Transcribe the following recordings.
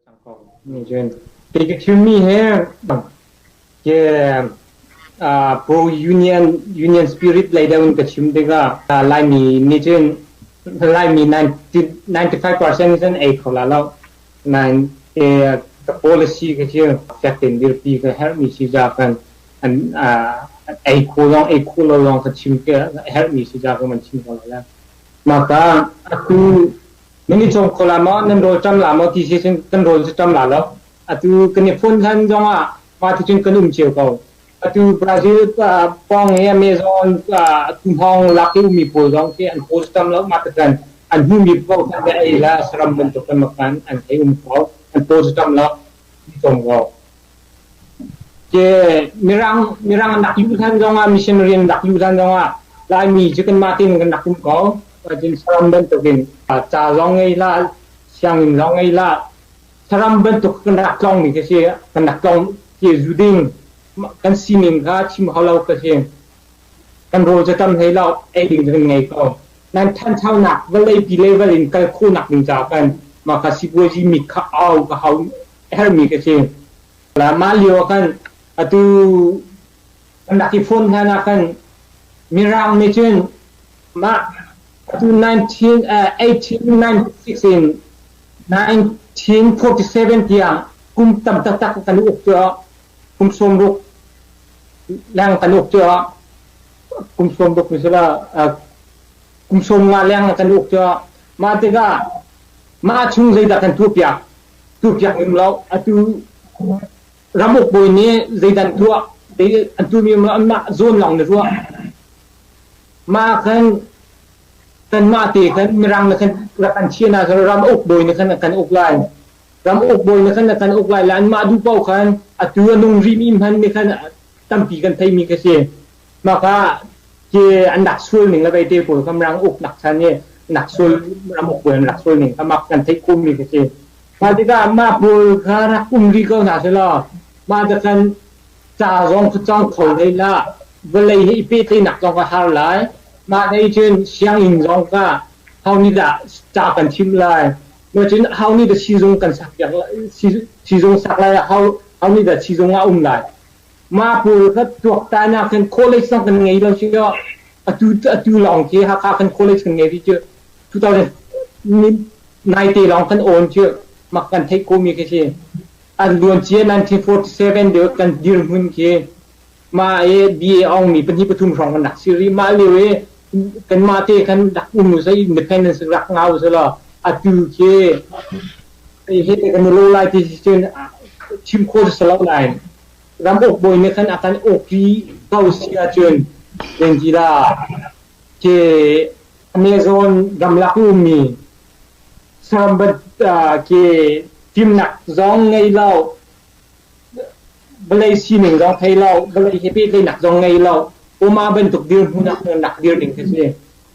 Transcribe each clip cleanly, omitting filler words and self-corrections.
Kei ka chimmi hi ke pro union union spirit lei deuh in ka chim tikah Laimi nih cun Laimi 95% cun ei kho la lo. Nain ka policy ka cu fek tein dirpi ka herhmi si ca kan an ei kho zong ei kho lo zong ka chim ka herhmi si ca kan chim kho la. Maka atu Nan i cawm kho la maw? Nan rawl ṭam la maw ti si cun kan rawl cu ṭam la lo. Atu kan i phun hlan zongah mah ti cun kan um cio ko. Atu Brazil pawng i Amazon tuhmawng lak i ummi pawl zong khi an paw cu ṭam lo mah ti an hmuhmi paoh khan va ei la saram bantuk kan makan an thei um ko. An paw cu ṭam lo. I cawm ko. Ke mirang mirang an rak luh hlan zongah missionary an rak luh hlan zongah Laimi cu kanmah tein kan rak um ko. Cun saram bantukin ca zong ngei la, sianginn zong ngei la, saram bantuk kan rak tlongmi ka si, kan rak tlong ti zu ding kan sining kha chim hau lo ka si. Kan rawl cu tam hlei lo, ei ding cu kan ngei ko. Nan thanchonak vawlei pi level in kal khawhnak ding caah kan mah kha sipuazi mit kha au ka hau herhmi ka si. Mah lio ah khan atu kan rak i phone hlan ah khan Mirang nih cun mah atu 19, 1896 in 1947 tiang kum tam taktak kan uk cu kum 60 leng kan uk cu kum 60 misala kum 50 leng kan uk cu mah tikah mah chung zeidah kan tuahpiak tuahpiak ngam lo. Atu ramuk bawi nih zeidan tuah an tuahmi anmah zawn lawng na ruah. Mah khan kanmah te khan mirang na khan rak kan chiah na khan ram uk bawi na khan kan uk lai. Ram uk bawi na khan kan uk lai la anmah duh paoh khan atu a nung rihmi hman nih khan tampi kan theimi ka si. Mah kha ke an rak sual ning le veite pawl kha mirang uk nak chan i nak sual ram uk bawi an rak sual ning kha mak kan theih khawhmi ka si. Mah tikah mah pawl kha rak um rih ko hna selaw mah te khan ca zong cu cawng kho hlei la vawlei he i pehtlaihnak zong ka har lai. Mah hlei cun sianginn zong ka ho nih dah ca kan chimh lai. Mah cun ho nih dah sizung kan sak piak lai, sizung sak lai ah ho ho nih dah sizung ah um lai. Mah pawl kha tuaktan ah khan college zong kan ngei lo si atu atu lawng khi Hakha kan college kan ngei rih cu 2000 naite lawng kan awn cu mak kan theih komi khi si. An luancia 1947 lio kan dirhmun khi mah i BA aungmi pahnih pathum hrawng kan rak si rih. Mah lio i kanmah te khan rak um u sih, independence rak ngau u sih law atu khi hi te kan i lo lai ti si cun chim khawh si lo nain ram uk bawi nih khan a kan uk i ko si ahcun zencila ke Amazon ramlak i ummi saram ke fimnak zong ngei lo, vawlei sining zong thei lo, vawlei he pehtlaihnak zong ngei lo, Uma bantuk dirhmun ah khan rak dir ding khi si.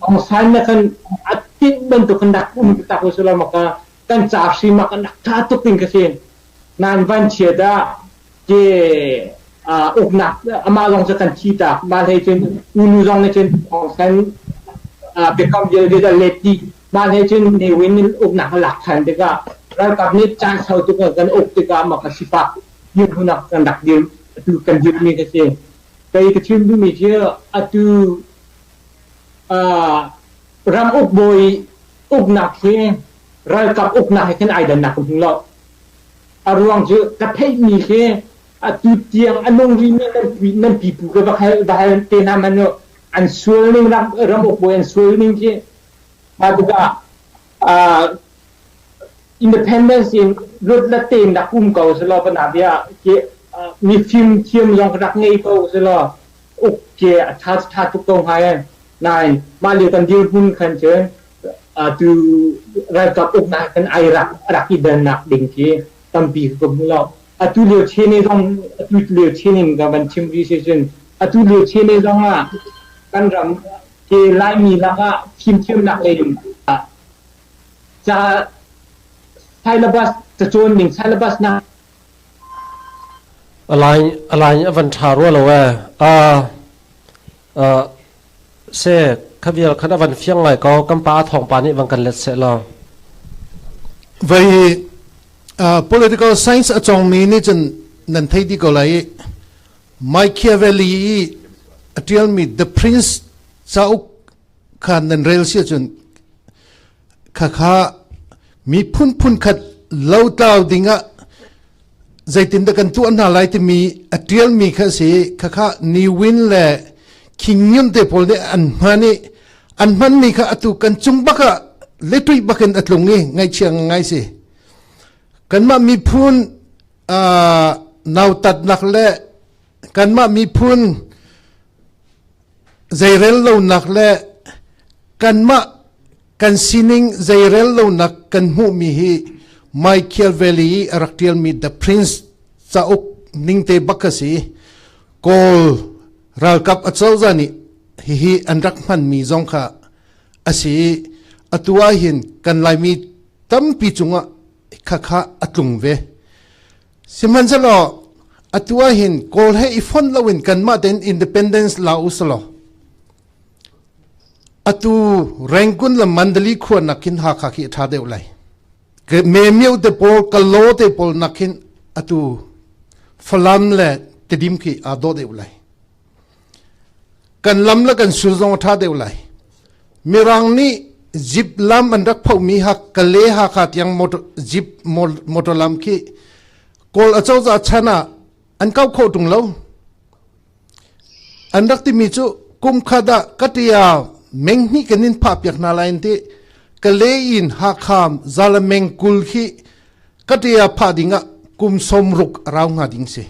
Aung San na khan a tinh bantuk khan rak um tak u silo maka kan ca hrim ah kan rak tha tuk ding khi si. Nan van chiat ah ke uknak amah zong cu kan thi tak mah hlei cun unu zong nih cun Aung San biakam vialte a let dih. Mah hlei cun Ne Win in uknak a lak ṭhan tikah ralkap nih caan sau tuk kan uk tikah mah kha sifak dirhmun ah kan rak dir atu kan dirmi ka si. Kei ka chim duhmi cu atu ram uk bawi uknak hi ralkap uknak he khin ai dannak ka hmu lo. A ruang cu ka theihmi khi atu tiang a nung rihmi nan pipu ka va hal va hal te hna hmanh u an sual ning ram ram uk bawi an sual ning khi mah tikah independence in lut la tein rak um ko selaw pana bia ke mifim thiam zong rak ngei ko selaw uk ke a tha tha tuk ko hnga nain mah lio kan dirhmun khan cun tu ralkap uknak kan ai rak rak i dannak ding khi tampi ka hmu lo. Atu lio chene zong atu lio chene ka van chim ri si cun atu lio chene zong ah kan ram ke Laimi lakah fimthiamnak lei ca syllabus cacawn ning syllabus na Alai alai avan tha rua lo e a se khavial khan avan fiang ngai ko kan pa thong pa nih van kan let se lo. Vai. Political science a cawngmi nih cun nan thei dih ko lai i Machiavelli i a ṭialmi The Prince cauk kha nan rel si ahcun khakha miphun phunkhat lotlau dingah zeitindah kan tuah hna lai timi a ṭialmi kha a si. Khakha Ni Win le King Nyunt te pawl nih an hman i an hmanmi kha atu kan cung bak ah letui bakin a tlung i ngaihchia ngai si. Kanmah miphun nautatnak le kanmah miphun zeirel lonak le kanmah kan sining zeirel lonak kan hmuhmi hi Michael Valley i a rak ṭialmi The Prince cauk ningte bak a si. Kawl ralkap acozah nih hihi an rak hmanmi zong kha a si i atu ahhin kan Laimi tampi cungah khakha a tlung ve. Sihmanhsehlaw atu ahhin Kawl he i fonh loin kanmah tein independence la usalaw atu Rangoon le Mandalay khua nakin Hakha khi a ṭha deuh lai. Memio te pawl, Kalaw te pawl nakin atu Falam le Tedim khi aa dawh deuh lai. Kan lam le kan sul zong a ṭha deuh lai. Mirang nih jeep lam an rak phohmi ha Kale Hakha tiang motor jeep motor lam khi Kawl acozah chan ah an kau kho ṭung lo. An rak timi cu kum khat ah katia meng hnih kan in phah piak hna lai an ti. Kale in Hakha zala meng 20 khi katia phah ding ah kum 60 a rau hnga ding si.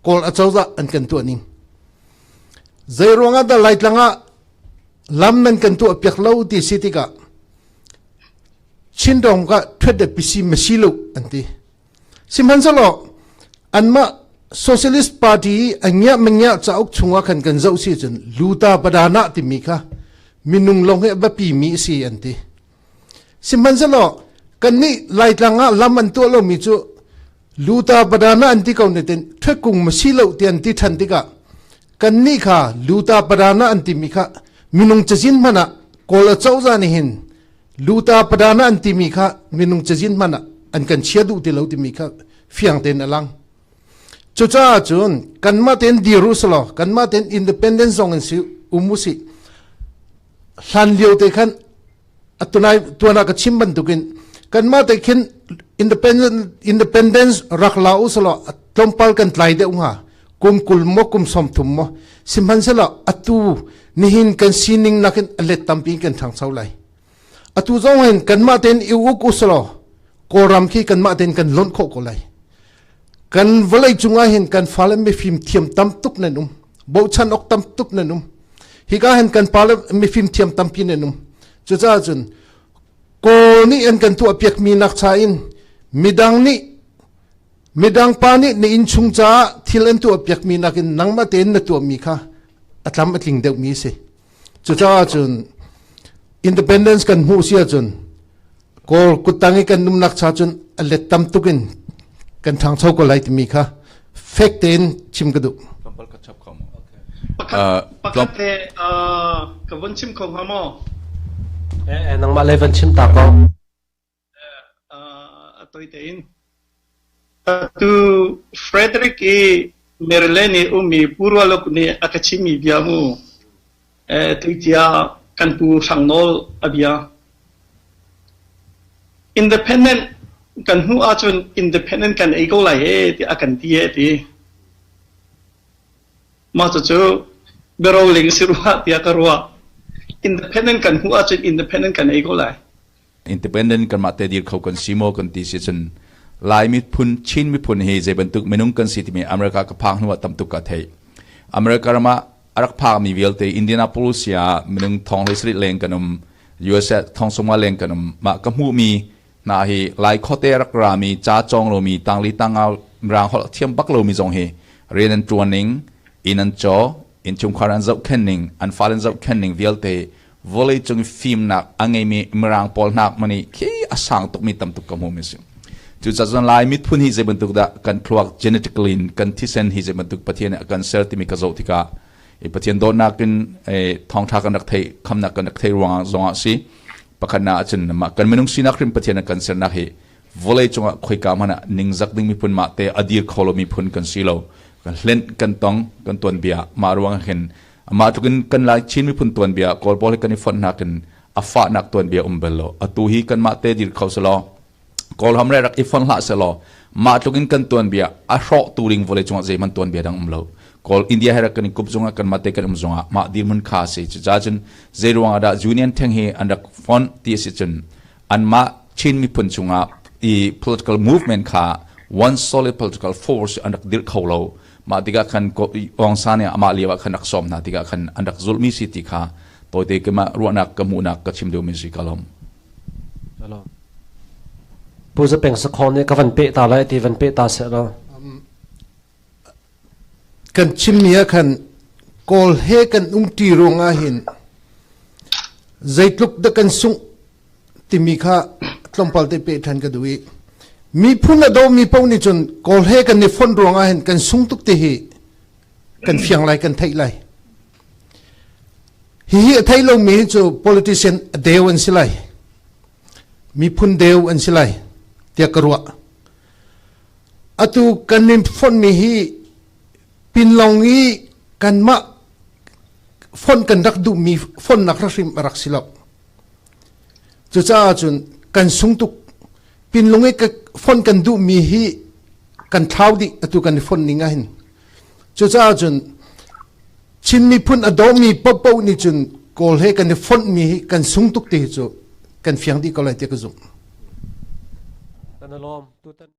Kawl acozah an kan tuah ning. Zei ruangah dah Laitlang ah lam nan kan tuah piak lo ti si tikah Chinram ka thwet de pisi masi lo an ti. Sihmanhsehlaw anmah Socialist Party i a ngia mangya cauk chungah khan kan zoh si cun luta padana timi kha minung lawng hi a biapi mi a si an ti. Sihmanhsehlaw kannih Laitlang ah lam an tuah lomi cu luta padana an ti ko ne ten thwekung masi lo ti an ti than tikah kannih kha luta padana an timi kha minung cazin hmanh ah Kawl acozah nih hin luta padana an timi kha minung cazin hmanh ah an kan chia duh ti lo timi kha fiang tein a lang. Cucaah cun kanmah tein dir u selaw kanmah tein independence zong in si um u sih. Hlan lio te khan atunai tuan ah ka chim bantukin kanmah te khin independence rak la u selaw tlawmpal kan tlai deuh hnga kum 20 maw kum 30 maw sihmanhsehlaw atu nihin kan sining nakin a let tampi in kan ṭhangcho lai. Atu zong hin kanmah tein i uk uselaw Kawlram khi kanmah tein kan lonh khawh ko lai. Kan vawlei cungah hin kan fale mifim thiam tam tuk nan um. Bochan awk tam tuk nan um. Hika hin kan pale mifim thiam tampi nan um. Cucaah cun Kawl nih an kan tuah piakmi nak cha in midang nih midang pa nih na innchung caah thil an tuah piakmi nakin nangmah tein na tuahmi kha a tlam a tling deuhmi a si. Cucaah cun independence kan hmuh si ahcun Kawl kuttang i kan umnak cha cun a let tam tuk in kan ṭhangcho ko lai timi kha fek tein chim ka duh. Pakhat te ka vun chim kho hnga maw? Nangmah le van chim ta ko. A toi tein. Atu Frederick i Maryland i ummi Pu Rualuk nih a ka chimmi bia mu. Tuitia kan pu Hrang Nawl a bia. Independent kan hmuh ahcun independent kan ei ko lai he tiah a kan ti he ti. Mah cucu biaroling si rua tiah ka ruah. Independent kan hmuh ahcun independent kan ei ko lai. Independent kanmah te dir kho kan si maw kan ti si cun Lai miphun Chin miphun hi zei bantuk minung kan si timi America ka phak hnu ah tam tuk ka theih. America ram ah a rak phakmi vialte Indianapolis ah minung thong 17 leng kan um, USA thong sawmnga leng kan um. Mah ka hmuhmi hna hi Lai khuate rak rami, ca cawng lomi, tangli tangau mirang holh thiam bak lomi zong hi rian an ṭuan ning, inn an caw, innchungkhar an zohkhenh ning, an fale an zohkhenh ning vialte vawleicung fimnak a ngeimi Mirang pawl hnak mani khi a sang tukmi tam tuk ka hmuhmi a si. Cucaah cun Lai miphun hi zei bantuk dah kan thluak genetically in kan thisen hi zei bantuk Pathian nih a kan ser timi ka zoh tikah i Pathian dawtnak in thawngṭha kan rak theih khamnak kan rak theih ruangah zongah si pakhatnak ahcun mah kan minung sinak hrim Pathian a kan sernak hi. Vawlei cungah khoika hmanh ah ningzak ding miphun mah te a dir kho lo miphun kan si lo. Kan hlenh kan tong kan tuanbia mah ruang hin mah tluk in kan Lai Chin miphun tuanbia Kawl pawl he kan i fonh nakin a fahnak tuanbia um bel lo. Atu hi kanmah te dir kho selaw Kawlram re rak i fonh hlah selaw mah tluk in kan tuanbia a hrawh tu ding vawlei cungah zeihmanh tuanbia dang um lo. Kawl India he rak kan i kup zongah kanmah te kan um zongah mah dirhmun kha a si. Cucaah cun zei ruangah dah Union theng hi an rak fonh ti a si cun anmah Chin miphun chungah i political movement kha one solid political force an rak dirh kho lo. Mah tikah khan Aung San nih amah lio ah khan rak sawm hna tikah khan an rak zulhmi si ti kha tawite keimah ruahnak ka hmuhnak ka chim deuhmi si ka lawm. Pu Zapeng Sakhong nih ka van peh ta lai ti van peh ta seh law. Kan chimmi ah khan Kawl he kan umṭi ruangah hin zeitluk dah kan sungh timi kha tlawmpal te peh ṭhan ka duh i miphun a domi paoh nih cun Kawl he kan i fonh ruangah hin kan sung tuk ti hi kan fiang lai kan theih lai. Hihi a thei lomi hi cu politician a deu an si lai. Miphun deu an si lai tiah ka ruah. Atu kan in fonhmi hi pinlong i kanmah fonh kan rak duhmi fonhnak hrim a rak si lo. Cucaah cun kan sung tuk. Pinlung i fonh kan duhmi hi kan thlau dih atu kan i fonh ning ahhin. Cucaah cun Chin miphun a dawmi paohpaoh nih cun Kawl he kan i fonhmi hi kan sung tuk ti hi cu kan fiang dih ko lai tiah ka zumh. Kan i lawm. Tutan.